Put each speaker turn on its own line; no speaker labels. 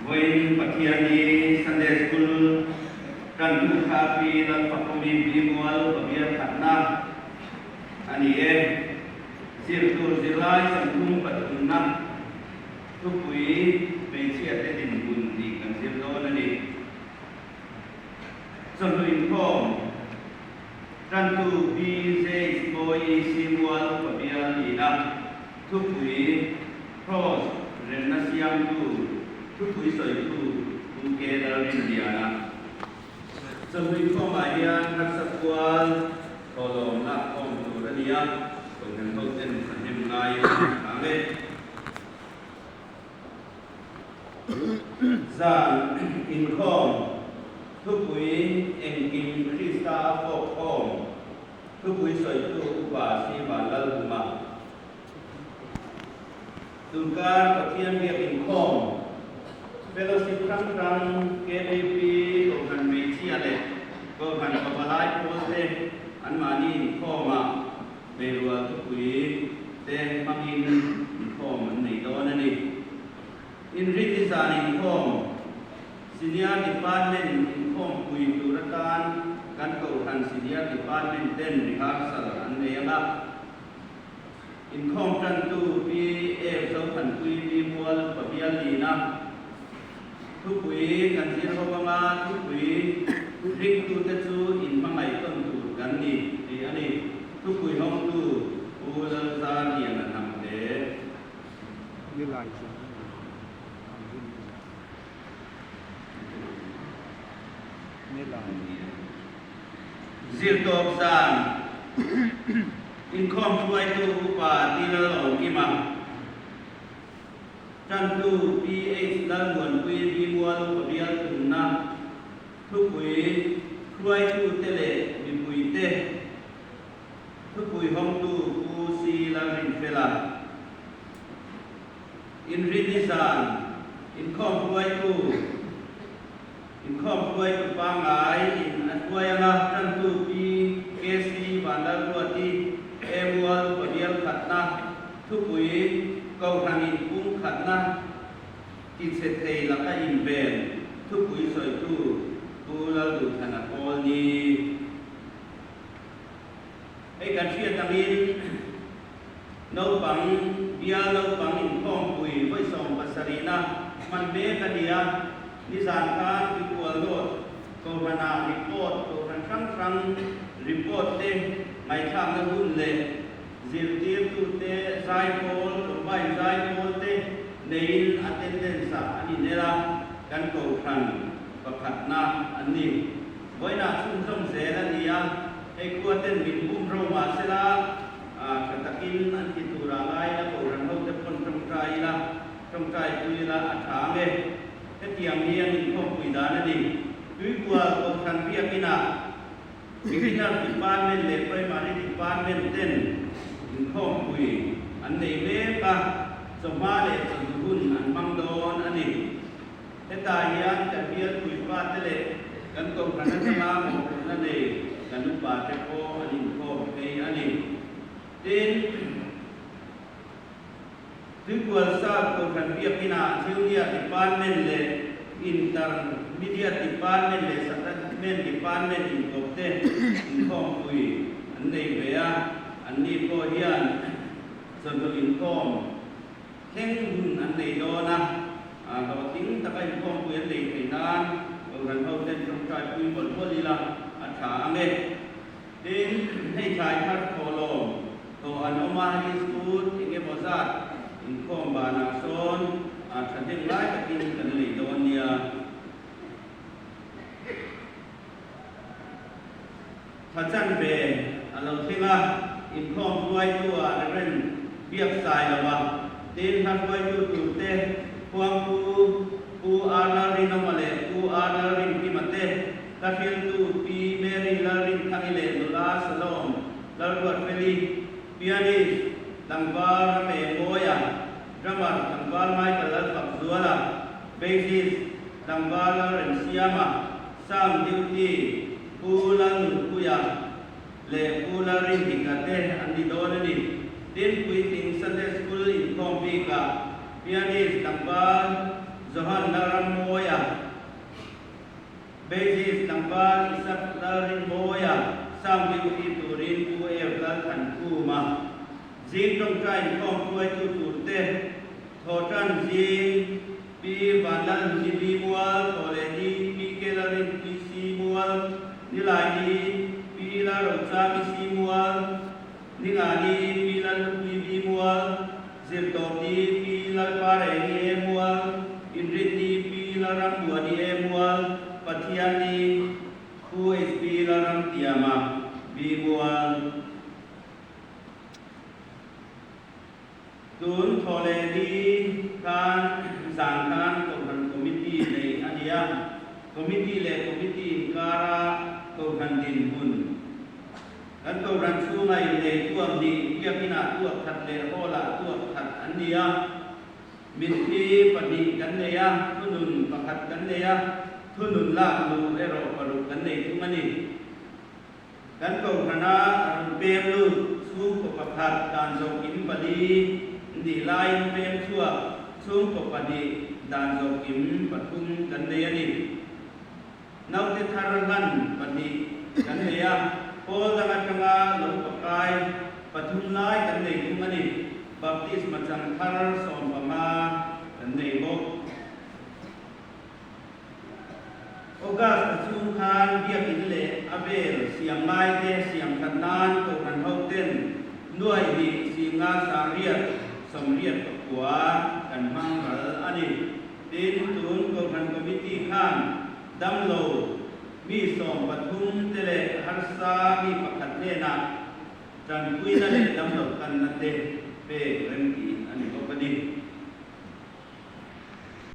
Vawiin Pathiani Sunday School tantu kha Pi Lalfakawmi Bimual Pabial khatna a ni e. Zirtur zirlai 33 na thupui hmeichhiate dinhmun tih kan zir dawn a ni. Chawhnu inkhawm tantu Pi Zeis Mawi Simual Pabial nihna thupui Kraws remna siamtu thupui sawitu Pu K Lalrinliana. Chawhnu inkhawmah hian harsa kual thawhlawm lakkhawm tur a ni a, kohhran hoten thahnem ngaiin an hlang e. Zan inkhawm thupui engkim Krista a fawk khawm thupui sawitu Upa Sivan Lalhuma. Tunkar Pathian biak inkhawm Fellowship hrang hrang KBP Kohhran Hmeichhia leh Kohhran Pavalai pawl te anmahni inkhawmah hmeirual thupui te hmangin inkhawm an nei dawn a ni. Inrinni zan inkhawm Senior Department inkhawmpui tur atan kan Kohhran Senior Department ten rehearsal an nei ang a. Inkhawm tantu Pi Eve Zothanpui Pi Mual Upa Bial Lina thupui kan zir ho anga thupui ringtute chu inhmangaih tawn tur kan ni tih a ni. Thupui hawngtu Pu Lalzar Liana Hnamte.
Nilai zan a ni ang rin ni zan. Nilai.
Zirtawp zan inkhawm hruaitu Upa Ti Lalawmkima, Tantu PH Lalmuanpui Bimual Upa Bial Thumna Thupui hruaitute leh mipuite Thupui hawngtu Pu Si Lalrinfela. Inrinni zan inkhawm hruaitu Inkhawm hruaitu pangngai in a hruai anga tantu Pi KC Vanlalruati Emual Pabial khatna thupui Kohhran in pum khatna tichhe thei laka inven thupui sawitu Pu Lalduhthana Pawl ni. Hei kan hriat angin naupang bial naupang inkhawmpui vawi 77na hman mek a ni a, nizan khan Tuikual North Kohhranah report kohhran hrang hrang report te ngaihthlakna hun leh zirtirtute zaipawl combine zaipawl te neiin attendance ah an inel a, kan kohhran pakhatna an ni. Vawiinah chhunzawm zel a ni a, hei khua ten min bum ro mah sela, tha takin an ti turah ngai ila, kohhran hote pawn tawngtai ila, tawngtai pui ila a tha ang e. Hetiang hi an inkhawmpui dan a ni. Tuikual kohhran biakinah Beginner Department leh Primary Department ten inkhawmpui an nei mek a, chawhma leh chawhnu hun an hmang dawn a ni. Hetah hian kan bialpui pa te leh kan kohhran atanga mawhphurhna nei kan upa te pawh an inkhawm phei a ni. Tin, Tuikual South Kohhran Biakinah Junior Department leh Intermediate Department leh Sacrament Department inkawp te inkhawmpui an nei ve a, anni pawh hian chawhnu inkhawm Thleng hun an nei dawn a, hlawhtling taka inkhawmpui an nei theih nan Kohhran hoten tawngtai pui mawlh mawlh ila a tha ang e. Tin, hei thlai thar thawhlawm tawh an awm a, Eastwood eng emaw zat inkhawm banah sawn thahnem lai takin kan lei dawn nia. Tha chanve a lo thleng a, inkhawm hruaitu ah Rev. Biak Sai lova tin hla hruaitu tur te Khuangpu Pu R. Lalrinawma leh Pu R. Lalrinkima te, hla hriltu Pi Mary Lalrinthangi leh nula Salom Lalruatfeli, pianist tlangval Rame Mawia, drummer tlangval Michael Lalfakzuala, bassist tlangval Lalremsiama, Sound duty Pu Lalnunpuia leh Pu Lalrindika te an ni dawn a ni. Tin, puitling Sunday School inkhawm bikah pianist tlangval Johan Lalrammawia, Bassist tlangval Isaac Lalrinmawia, Sound duty turin Pu Ev Lalthankhuma, Zing tawngtai inkhawm hruaitu turte, Thawhtan zing Pi Vanlalhuni Bi Mual, Thawhlehni Pi Kelarin Pi Si Mual, Nilaini Pi Lalrochami Si Mual, Ningani Pi Lalhupui Bi Mual, Zirtawpni Pi Lalpareni E Mual, Inrinni Pi Lalrambuani E Mual, Pathianni Pu HB Lalramtiama Bi Mual. Tun thawhleh ni khan zan khan Kohhran Committee nei a ni a, Committee leh Committee inkara Kohhran dinhmun, kan Kohhran chhunga innei tuak hnih, biakinah tuak khat leh hall-ah tuak khat an ni a, mitthi pahnih kan nei a, thunun pakhat kan nei a, thunun lak luh erawh paruk kan nei thung a ni. Kan Kohhrana rawn pem lut chhungkaw pakhat dan zawk in pali nih laiin pem chhuak chhungkaw pahnih dan zawk in pathum kan nei a ni. Naute thar hlan pahnih kan nei a, pawl dang atanga lo pakai pathum lai kan nei thung a ni. Baptisma chang thar 15 kan nei bawk. August a chhung khan biakinn leh a vel siam ngaite siam that nan Kohhran hoten nuai hnih singa 80 89 kan hmang ral a ni. Tin, tun Kohhran Committee khan damlo mi 13 te leh harsa mi pakhat hnenah tanpuina leh damlo kanna te pek remtih a ni bawk a ni.